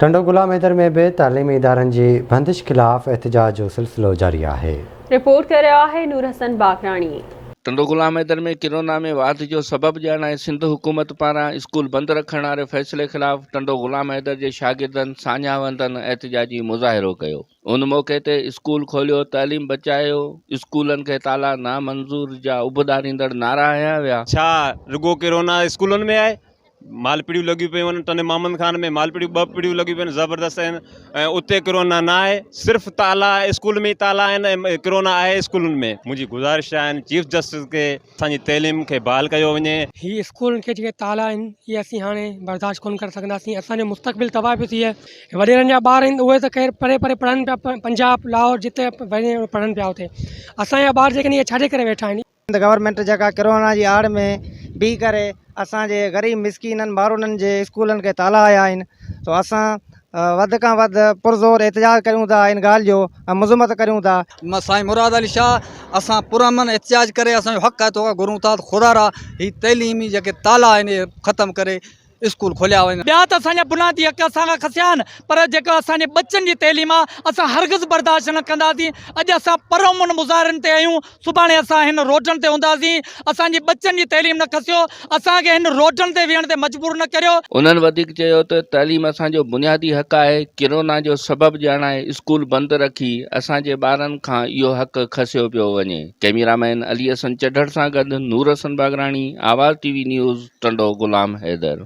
ٽنڊو غلام حيدر ۾ به تعليمي ادارن جي بندش خلاف احتجاج جو سلسلو جاري آهي. رپورٽ ڪري رهيو آهي نور حسن باقراڻي. ٽنڊو غلام حيدر ۾ ڪرونا ۾ واڌ جو سبب ڄاڻائي سنڌ حڪومت پاران اسڪول بند رکڻ واري فيصلي خلاف ٽنڊو غلام حيدر جي شاگردن ساڃاهه وندن احتجاجي مظاهرو ڪيو ان موقعي تي اسڪول کوليو تعليم بچايو اسڪولن کي تالا نامنظور جا اڀ ڏاريندڙ نعرا هنيا ويا. ڇا رڳو ڪرونا اسڪولن ۾ آهي؟ مالپڙيون لڳيون پيون آهن ٽنڊي محمد خان ۾ مالپڙيون ٻه پڙيون لڳيون پيون آهن زبردست آهن ۽ اتي ڪرونا نه آهي صرف تالا اسڪول ۾ تالا آهن ۽ ڪرونا آهي اسڪولن ۾ منهنجي گذارش آهن چيف جسٽس کي اسانجي تعليم کي بحال ڪيو وڃي. هي اسڪولن کي جيڪي تالا آهن اهي اسين هاڻي برداشت ڪونه ڪري سگهنداسين اسان جو مستقبل تباهه پيو ٿئي وڏيرن جا ٻار آهن اهي ته خير پري پري پڙهن پيا پنجاب لاهور جتي وڃي پڙهن پيا اتي اسان جا ٻار جيڪي آهن اهي ڇا جي ڪري ويٺا آهن. سنڌ گورنمينٽ جيڪا ڪرونا جي آڙ ۾ بيهي ڪري اسان جي غريب مسڪينن مارونن جي اسڪولن کي تالا هنيا آهن سو اسان وڌ کان وڌ پرزور احتجاج ڪريون ٿا ان ڳالهه جو ۽ مذمت ڪريون ٿا. سائين مراد علي شاهه اسان پرامن احتجاج ڪري اسان جو حق آهي توکان گهرون ٿا ته خدا را هي تعليمي جيڪي تالا آهن اهي ختم ڪري اسڪول کوليا وڃن. ٻيا ته اسان جا بنيادي حق اسان کان کسيا آهن پر جيڪا اسان جي ٻچن جي تعليم آهي اسان هرگز برداشت نه ڪنداسين اڄ اسان پرامن مظاهرن تي آهيون سڀاڻي اسان هن روڊن تي هونداسين اسان جي ٻچن جي تعليم نه کسيو اسان کي هن روڊن تي ويهڻ تي مجبور نه ڪريو. انهن وڌيڪ چيو ته تعليم اسان جو بنيادي حق آهي ڪرونا جو سبب ڄاڻائي اسڪول بند رکي اسان جي ٻارن کان اهو حق کسيو پيو وڃي ڪئميرامين علي حسن چڍڙ سان گڏ Noor Hassan Bagrani Awaz T V news. Tando Ghulam Haider.